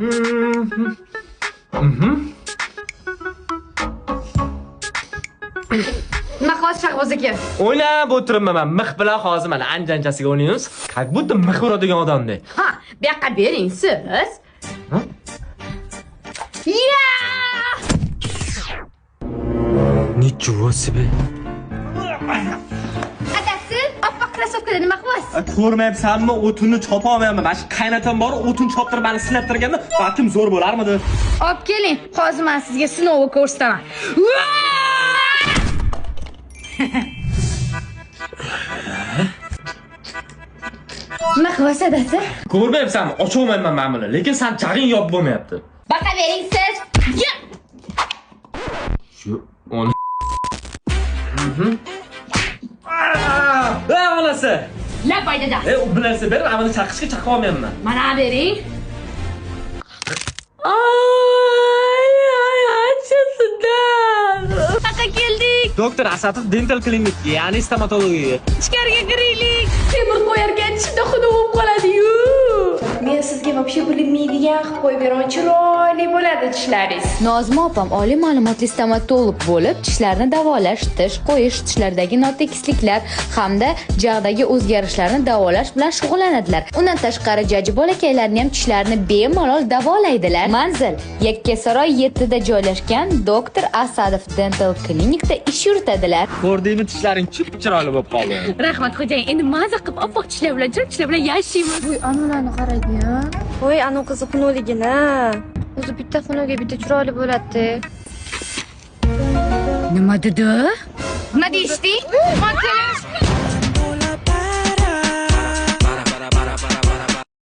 Nima qilyapsiz Shahboz aka? O'ynab o'tiribman men. Mix bilan hozir mana anjanchasiga o'ynaymiz. Как будто mix uradigan odamdek. Ha, bu yoqqa bering siz. Ha? Ya! Ничего себе. Adasi, oppoq krossovkada nima qilyapsiz? Ko'rmayapsanmi, o'tinni chopa olmayapman. Mana shu qaynatam bor, o'tin choptirib meni sinab turganda, balkim zo'r bo'larmidi? Olib keling, hozir men sizga sinovni ko'rsataman. Nima qilyapsiz adasi? Ko'rmayapsanmi, ocha olmayman men buni, lekin san chag'ing yopib bo'lmayapti. Baqa bering siz. Ya! Shu oni. Ey onasi. Labay dada. Ey, u bilansa ber, men buni chaqishga chaqa olmayapman. Mana bering. Ay, ay, achisidan. Baqa keldik. Doktor Asatov Dental Clinic, ya'ni stomatologiya. Ichkariga kiraylik. Temir qo'yarkan tishda xunuk bo'lib qoladi-yu. Men sizga вообще bilinmaydigan qilib qo'yib beraman. Chiroyli bo'ladi tishlaringiz. Nozima opam oliy ma'lumotli stomatolog bo'lib, tishlarni davolash, tish qo'yish, tishlardagi notekisliklar hamda jag'dagi o'zgarishlarni davolash bilan shug'ullanadilar. Undan tashqari jaji bolakaylarni ham tishlarini bemalol davolaydilar. Manzil: Yakkasaroy 7 da joylashgan Doktor Asadov Dental Clinicda ish yuritadilar. Ko'rdingmi, tishlaring chup-chiroyli bo'lib qoldi. Rahmat xo'jayin. Endi maza qilib oppoq tishlar bilan, chiroyli tishlar bilan yashaymiz. Voy, anularni qarang. Voy, anu qizi xunuligini. O'zi bitta xunuga bitta chiroyli bo'ladi. Nima dedi? Nima deyishding?